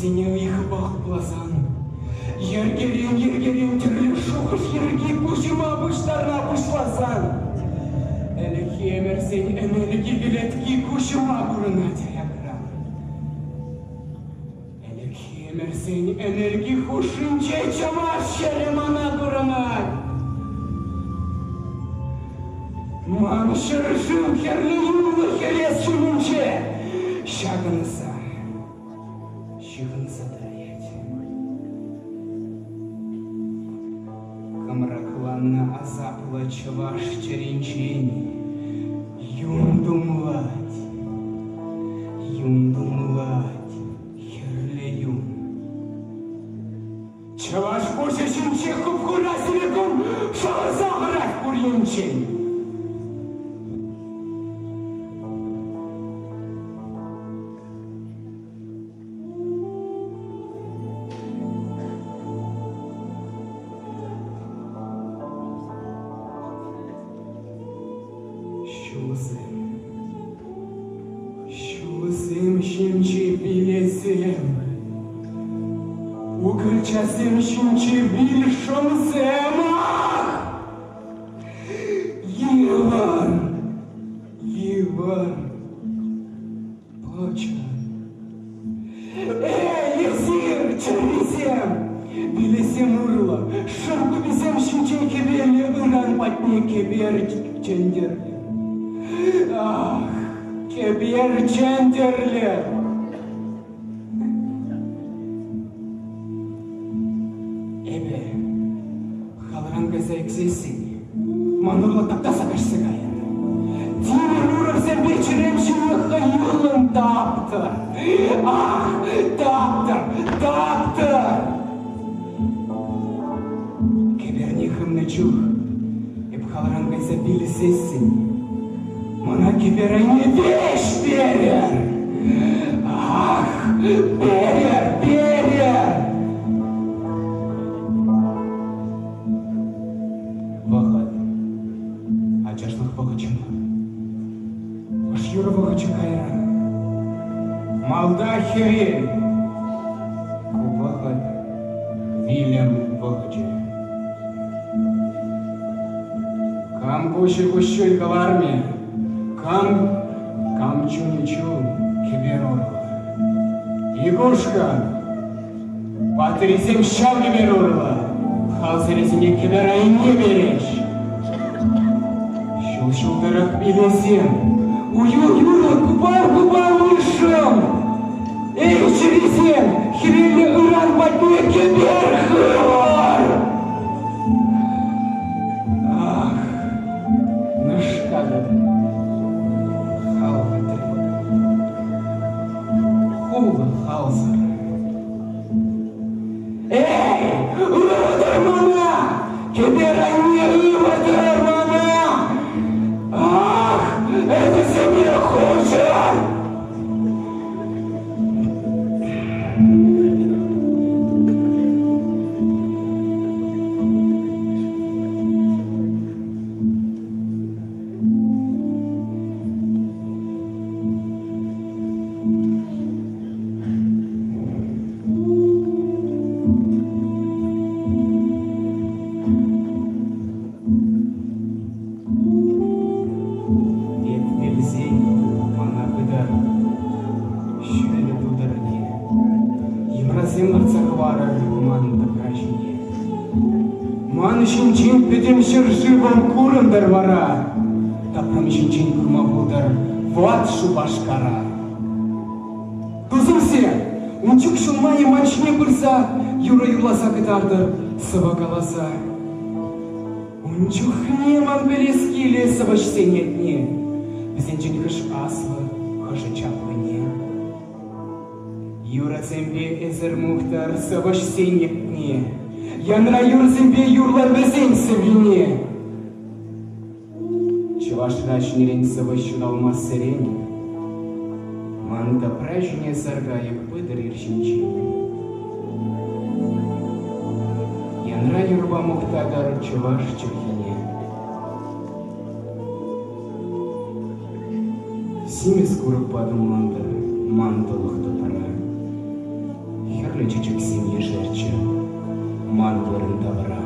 Куҫӑмсене ыйхӑпа хупласан, йӗркерен-йӗркерен тӗрлӗ шухӑш йӗрки пуҫӑма пуҫтарма пуҫласан, ӗлӗкхи ӗмӗрсен ӗнелӗхи кӗлетки куҫӑма курӑнать аякран. Ӗлӗкхи ӗмӗрсен ӗнелки хушшинче чӑваш ҫӗрӗ мана курӑнать. Ман ҫӗршыв хӗрлӗ юнлӑ хӗрес ҫумӗнче ҫакӑнса, ҫыхӑнса тӑрать. Кӑмрӑкланнӑ асаплӑ чӑваш чӗринчен юн тумлать, юн тумлать хӗрлӗ юн. Чӑваш пуҫӗ ҫинче хуп-хура силикон шӑхӑрса хӑрать пур енчен. Ҫулсем, ҫулсем ҫинчи вилесем, укӑлчасем ҫинчи вил шӑмсем, ах! Йывӑр, йывӑр. Пӑчӑ. Эй, эсир, чӗррисем! Вилесем урлӑ, шыв куписем ҫинчен хӗвеллӗ ыран патне кӗпер чӗнтӗрлӗ. Ах, кӗпер чӗнтӗрлӗ! Эпӗ халран кайса ӳксессӗн ман урлӑ таптаса каҫса кайрӗ. Тимӗр урӑхсемпе чӗрем ҫине хӑюллӑн таптӑр. Ах, таптӑр, таптӑр! Кӗперне хывнӑ чух эп халран кайса вилсессӗн мана кӗпер айне веҫ перӗр! Ах, перӗр, перӗр! Вӑхӑт. Ачашлӑх вӑхӑчӗ мар. Ӑш юрӑ вӑхӑчӗ кайран. Малта хӗвел. Ку вӑхӑт вилӗм вӑхӑчӗ. Кам куҫӗ куҫҫуль кӑлармӗ, кам, кам чунӗ чул кӗпер урлӑ. Икушка! Паттӑрӗсем ҫав кӗпер урлӑ, халсӑрӗсене кӗпер айне переҫ. Ҫул ҫул тӑрӑх вилесем, ую юрӑ купа-купа вышӑм. Эй, чӗресем, хӗвеллӗ ыран патне кӗпер хывӑр! Ах, нӑшкатӑп, хал пӗтрӗ. Хулӑ халсӑр. Эй, ывӑтӑр мана! Кӗпер айне ывӑтӑр мана! Ах, ӗнесене хуҫӑр! Эп вилсен мана пытар ҫӳллӗ тутӑрне, йӑмрасем лартса хӑварӑр ман тӑпра ҫине. Ман ҫинчен пӗтӗм ҫӗршывӑм курӑнтӑр вара, тапрӑм ҫинчен курма пултӑр ват Шупашкара. Тусӑмсем, ун чух ҫулма ман ҫине пырса юрӑ юрласа кӑтартӑр, сӑвӑ каласа. Ун чухне ман пӗлес килӗ сӑвӑҫсен ятне, вӗсенчен хӑш аслӑ, хӑшӗ чаплине. Юрӑсемпе эсӗр мухтӑр сӑвӑҫсен ятне, янра юрӑсемпе юрлӑр вӗсен сӑввине. Чӑвашра ҫӗнӗрен сӑвӑ ҫуралмассерен ман тӑпра ҫине саркайӑк пытӑр ир ҫинчен. Янра юрпа мухтатӑр чӑваш чӗлхине. Симӗс курӑкпа тумлантӑр ман тӑлӑх тӑпра. Хӗрлӗ чечексем ешерччӗ ман вырӑн тавра.